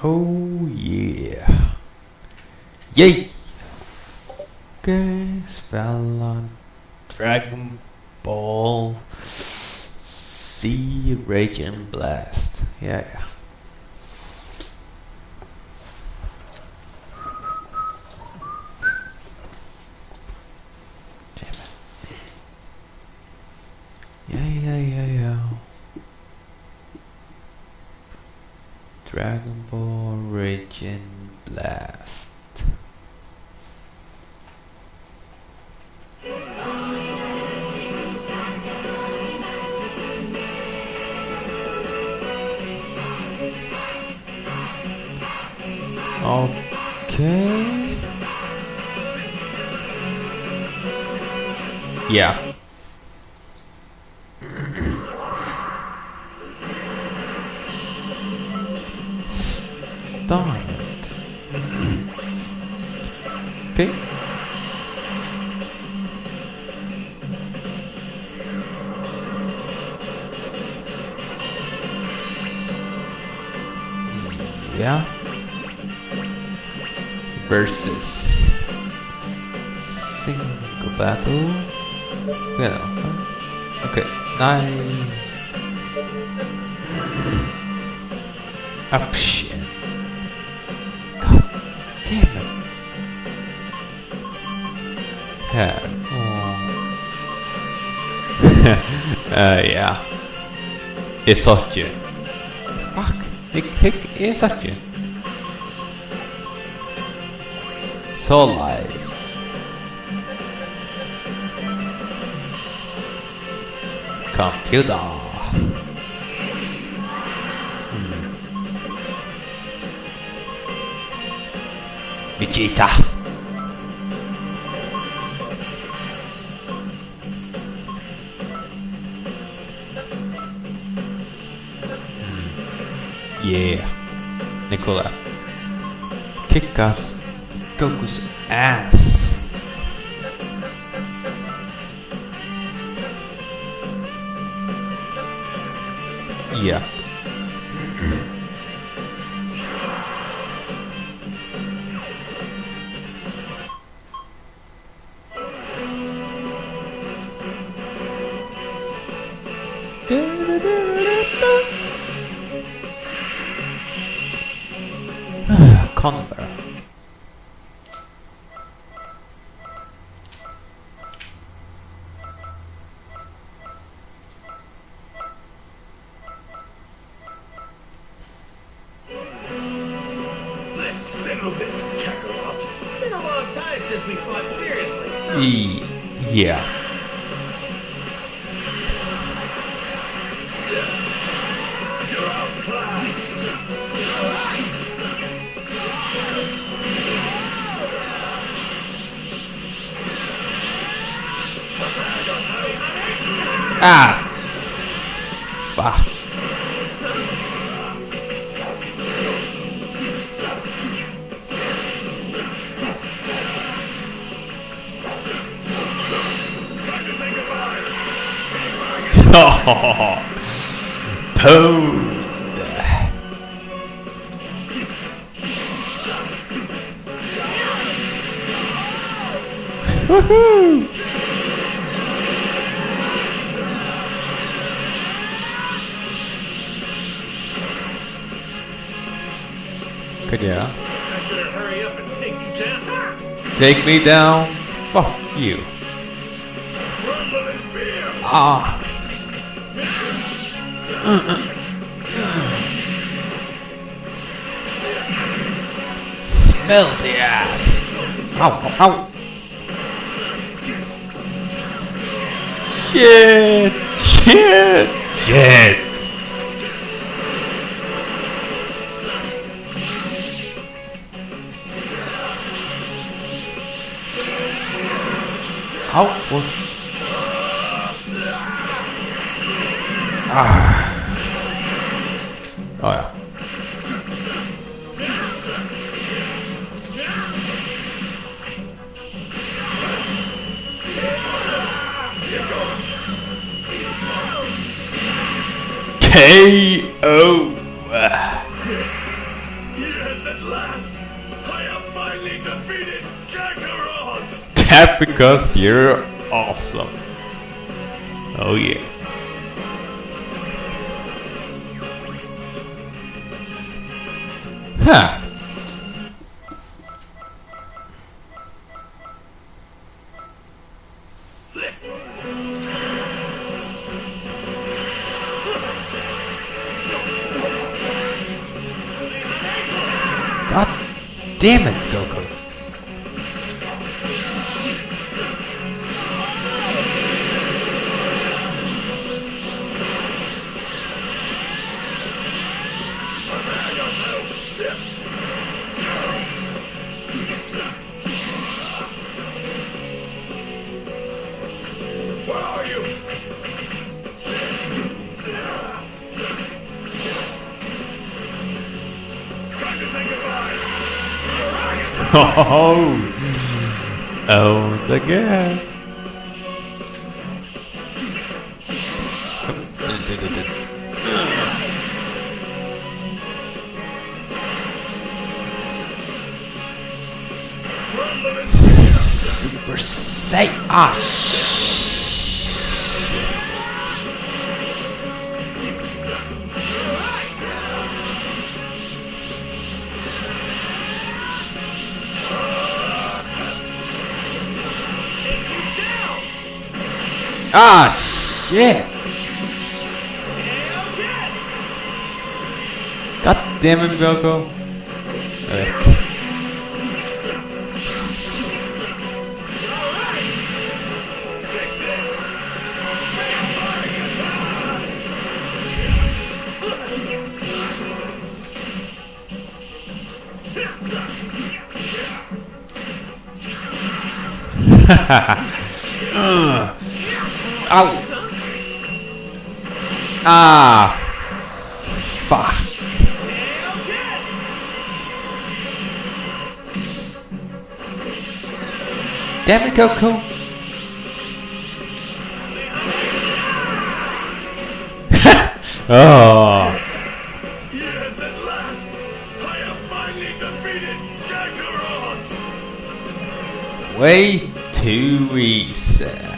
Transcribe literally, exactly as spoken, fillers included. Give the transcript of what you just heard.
Oh yeah. Yay! Okay, spæla Dragon Ball Z Raging Blast. Ja, ja. Damn it. Ja, ja, ja, ja. Dragon Ball Raging Blast. Okay. Ja. Start. Okay. Ja. Versus single battle. Ja. Okay. Nei. Option. God damn it. Her. Åh. Eh, ja. Eg sá ikki. Fuck. Eg, eg, eg sá ikki. Soleiðis. Computer. Hmm. Vegeta. Yeah. Nicola. Kick out Goku's ass. Yeah. Conver. Let's settle this, Kakarot. It's been a long time since we fought seriously. E-, yeah. You're outclassed. Ah! Fuck. Poo! Woohoo! Good, yeah. Take me down. Fuck you. Ah. Smell the ass. Ow, ow, ow. Shit. Shit. Shit. Ow. Ah. Oh, yeah. K O. Epicus, you're awesome. Oh yeah. Huh. God damn it, Goku. Oh, oh, the girl. Super Saiyan. Ah, shit. Ah, shit. God damn it, Goku. Vekk. Au. Ah. Fuck. Damn it, Goku. Oh. Yes, at last! I have finally defeated Kakarot! Way too easy.